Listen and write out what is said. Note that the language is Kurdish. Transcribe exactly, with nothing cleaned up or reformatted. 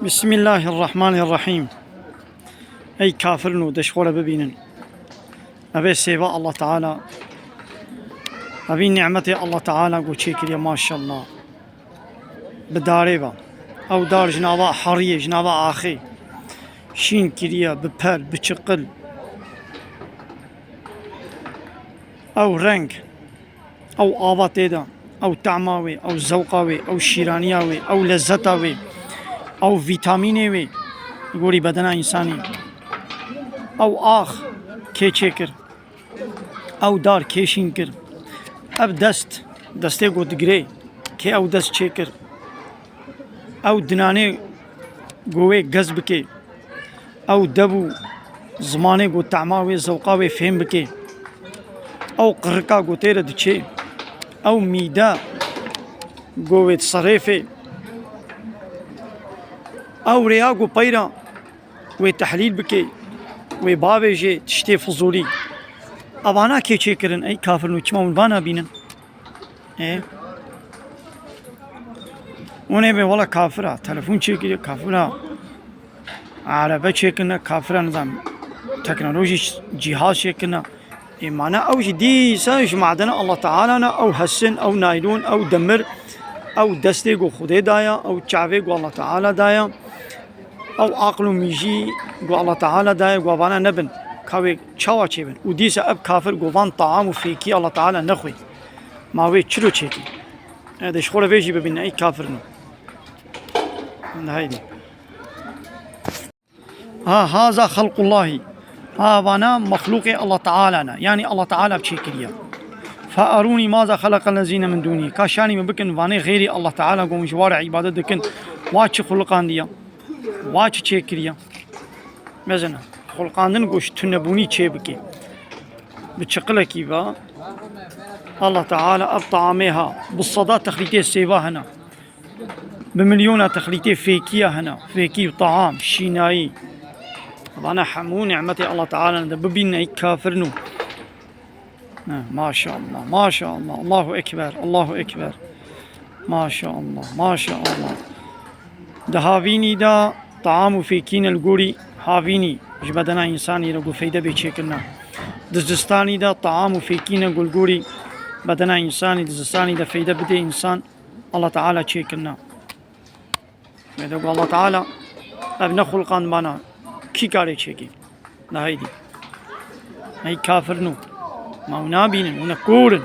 Bismillahirrahmanirrahîm. Ey kafirin û de ji xwe re bibînin. Evê sêva Allah Teala. Evî nîmetê Allah Teala ku çêkiriye, maşallah. Bi darê ve. Ew dar ji nava heriyê, ji nava axê. Şîn kiriye, bi per, bi çiqil. Ew reng. Ew ava tê de, ew tehma wê, ew zewqa wê, ew şîraniya wê, ew lezzeta wê, ew vîtamînê wê, gorî bedena însanî. Ew ax kê çêkir, ew dar kê şîn kir, ev dest, destê ku digirê, kê ew dest çêkir, ew dinanê ku wê gez bike, ew dev û zimanê ku tehma wê, zewqa wê fêm bike. Ew qirika ku tê re diçê. Ew mîde ku wê diserêfê. Ew rêya ku peyra wê tehlîl bike, wê bavêjê tiştê fizûlî. Evana kê çêkirin, ey kafirin û çima hûn vana bînin? Ê? Hûn ê bê wela kafira, telefon çêkiriye, kafira, erebe çêkirine, kafira nizam, teknolojî cîhaz çêkirine. Ê, mana ew jî dîsa ji madena Allah Teala ne, ew hesin, ew naylon, ew demir, ew destê ku Xwedê daya, ew çavê ku Allah Teala daya, ew aql û mîjî ku Allah Teala daya, ku vana nebin, ka wê çawa çêbin. Û dîsa ev kafir ku van taam û fêkî Allah Teala nexwê. Ma wê çilo çêkî? E, de ji xwe re vê jî bibîne, ey kafir ne. Hadi haydi. Ha, haza xelqullahî. Ha, vana mexlûqê Allah Teala ne. Yanî Allah Teala çêkiriye. Fe arûnî maza xeleqellezîne min dûnî. Ka şanî min bikin, vanê xeyrî Allah Teala ku hûn ji wa re îbadet dikin, wa çi xuliqandiye? Wa çi çêkiriye? Mezin e. Xulqandin ku ji tunebûnî çê bike. Bi çiqilekî ve Allah Teala ev taamê ha. Bi seda texlîtê sêva hene. Bi milyona texlîtê fêkiya hene. Fêkî û taam, şînayî. Vana hemû nîmetê Allah Teala ne de bibîne, ey kafirin û. Ha, maşallah, maşallah. Allahu Ekber, Allahu Ekber. Maşallah, maşallah. Di havînî de taam û fêkî ne li gorî havînî ji bedena însanî re ku feyde bê çêkirine. Di zistanî de taam û fêkî ne ku li gorî bedena însanî di zistanî de feyde bidê însan, Allah Teala çêkirine. Mêde ku Allah Teala ev ne xulqandmana, kî karê çêkî? Na heydî. Ey kafir nû. Ma hûn nabînin, hûn ne kor in.